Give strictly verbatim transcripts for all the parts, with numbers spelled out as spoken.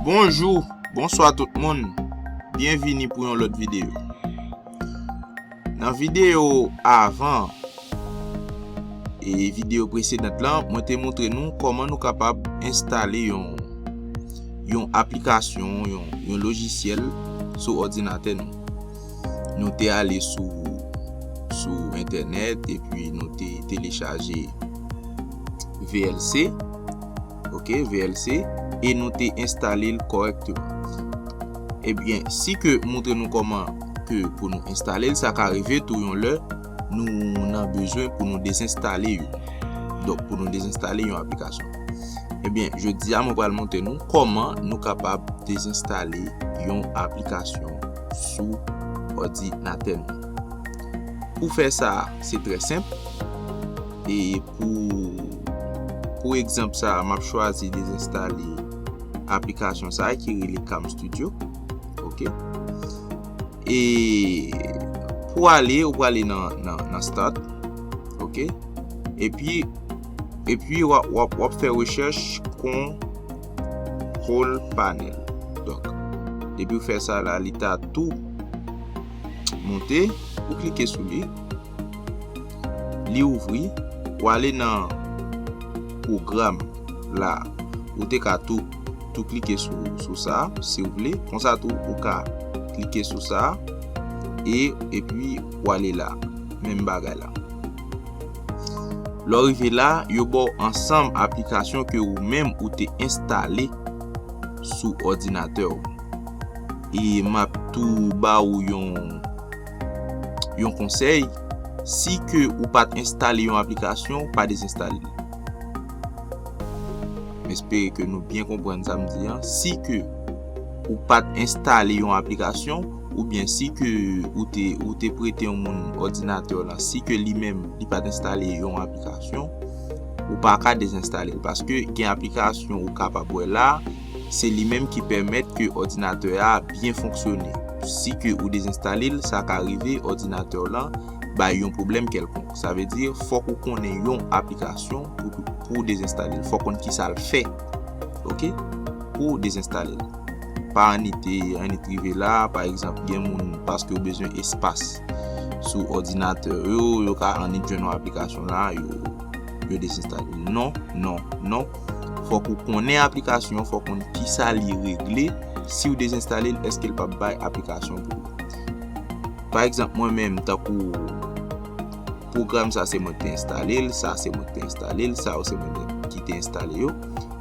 Bonjou, bonswa tout moun. Byenvini pou yon lòt videyo. Nan videyo avan, e videyo presedant lan, mwen te montre nou kòman nou kapab enstale yon, yon aplikasyon, yon, yon lojisyèl sou òdinatè nou. Nou te ale sou, sou entènèt epi nou te telechaje V L C, ok, V L C, e nou te enstale l kòrèkteman. Ebyen, si ke m montre nou kòman ke pou nou enstale l, sa ka rive tou yon lè nou nan bezwen pou nou dezenstale yo. Donk, pou nou dezenstale yon aplikasyon. Ebyen, jodi a, mwen pral montre nou kòman nou kapab dezenstale yon aplikasyon sou òdinatè nou. Pou fè sa, se trè senp. E pou, pou egzanp sa, m ap chwazi dezenstale aplikasyon sa a ki rele Cam Studio. Ok. E pou ale, ou prale nan, nan, nan Start. Ok. Epi, epi w ap, w ap, w ap fè rechèch Control Panel. Donk, depi w fè sa la, li ta tou monte, ou klike sou li. Li ouvri, ou ale nan pwogram la. Ou te ka tou, tou klike sou, sou sa, si w vle. Konsa tou, ou ka klike sou sa, e, epi ou ale la. Menm bagay la. Lè w rive la, yo ba w ansanm aplikasyon ke ou menm ou te enstale sou òdinatè w. E m ap tou ba ou yon, yon konsèy, si ke ou pa t enstale yon aplikasyon, pa dezenstale l. M espere ke nou byen konprann sa m di an. Si ke ou pa t enstale yon aplikasyon, oubyen si ke ou te, ou te prete yon moun òdinatè w lan, si ke li menm, li pa t enstale yon aplikasyon, ou pa ka dezenstale l, paske gen aplikasyon ou kapab wè la, se li menm ki pèmèt ke òdinatè a byen fonksyone. Si ke ou dezenstale l, sa ka rive òdinatè w lan bay yon pwoblèm kèlkonk. Sa vle di, fòk ou konnen yon aplikasyon pou, pou dezenstale l. Fòk konn kisa l fè. Ok? Pou dezenstale l. Pa annit, annit rive la, pa egzanp, gen moun, paske yo bezwen espas sou òdinatè yo, yo ka annit jwenn yon aplikasyon la, yo, yo dezenstale l. Non, non, non. Fòk ou konnen aplikasyon, fòk konn kisa li regle. Si w dezenstale l, èske l p ap bay aplikasyon pou ou? Pa egzanp, mwen menm, tankou pwogram sa se mwen ki te enstale l, sa se mwen ki te enstale l, sa yo se mwen ki te enstale yo.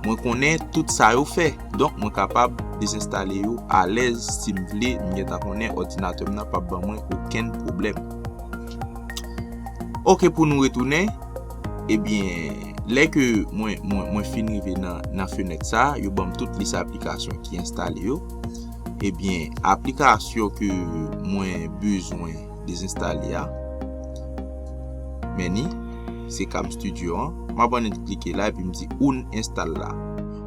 Mwen konnen tout sa yo fè. Donk, mwen kapab dezenstale yo alèz si m vle, m gentan konnen òdinatè m nan p ap ban mwen okenn pwoblèm. Ok, pou nou retounen, ebyen, lè ke mwen, mwen, mwen fin rive nan, nan fenèt sa, yo ban m tout lis aplikasyon ki enstale yo. Ebyen, aplikasyon ke mwen bezwen dezenstale a, men ni, se Cam Studio an. M ap annik klike la epi m di uninstall la.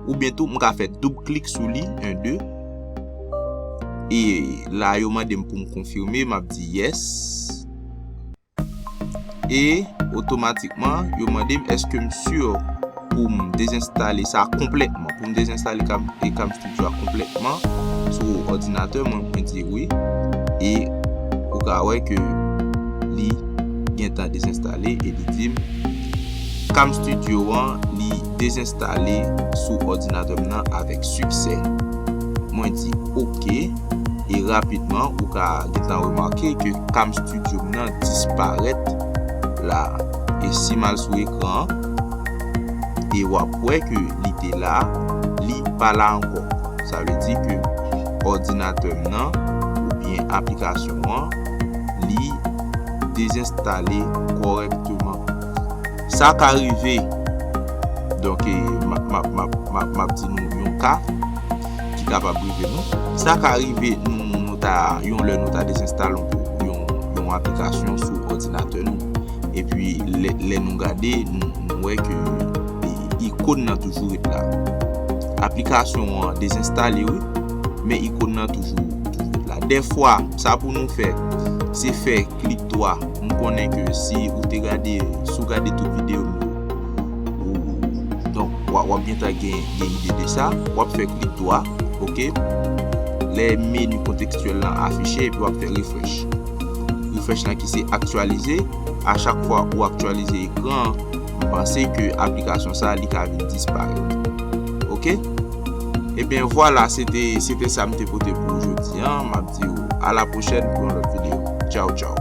Oubyen tou, m ka fè doub klik sou li, en, de. E la, yo mande m pou m konfime, m ap di yes. E otomatikman, yo mande m èske m si pou m dezenstale sa konplètman, pou m dezenstale Cam, e Cam Studio a konplètman sou òdinatè mwen, mwen di wi. E ou ka wè ke li gentan dezenstale e li di m Cam Studio an, li dezenstale sou òdinatè m nan avèk siksè. Mwen di oke, e rapidman, ou ka gentan remake ke Cam Studio m nan disparèt la. E si m al sou ekran an, e w ap wè ke li te la, li pa la ankò. Sa vle di ke òdinatè m nan, oubyen aplikasyon an, li dezenstale kòrèkteman. Sa ka rive, donk, e, m ap, m ap, m ap, m ap, m ap di nou yon ka ki kapab rive nou. Sa ka rive nou, nou ta, yon lè nou ta dezenstale yon, yon, yon aplikasyon sou òdinatè nou. Epi, lè, lè nou gade, nou, nou wè ke, e, ikòn nan toujou ret la. Aplikasyon an dezenstale, wi, men ikòn nan toujou, toujou ret la. Dèfwa, sa pou nou fè, se fè klik dwa. M konnen ke si ou te gade, si w gade tout videyo m yo, ou, donk, w ap, w ap gentan gen, gen ide de sa. W ap fè klik dwa, Ok, lè meni kontekstyèl lan afiche epi w ap fè refresh. Refresh lan ki se aktyalize. A chak fwa ou aktyalize ekran an, m panse ke aplikasyon sa a li ka vin disparèt. Ok? Ebyen vwala, se te se te sa m te pote pou ou jodi a. M ap di w a la pwochèn pou yon lòt videyo. Tchaw tchaw.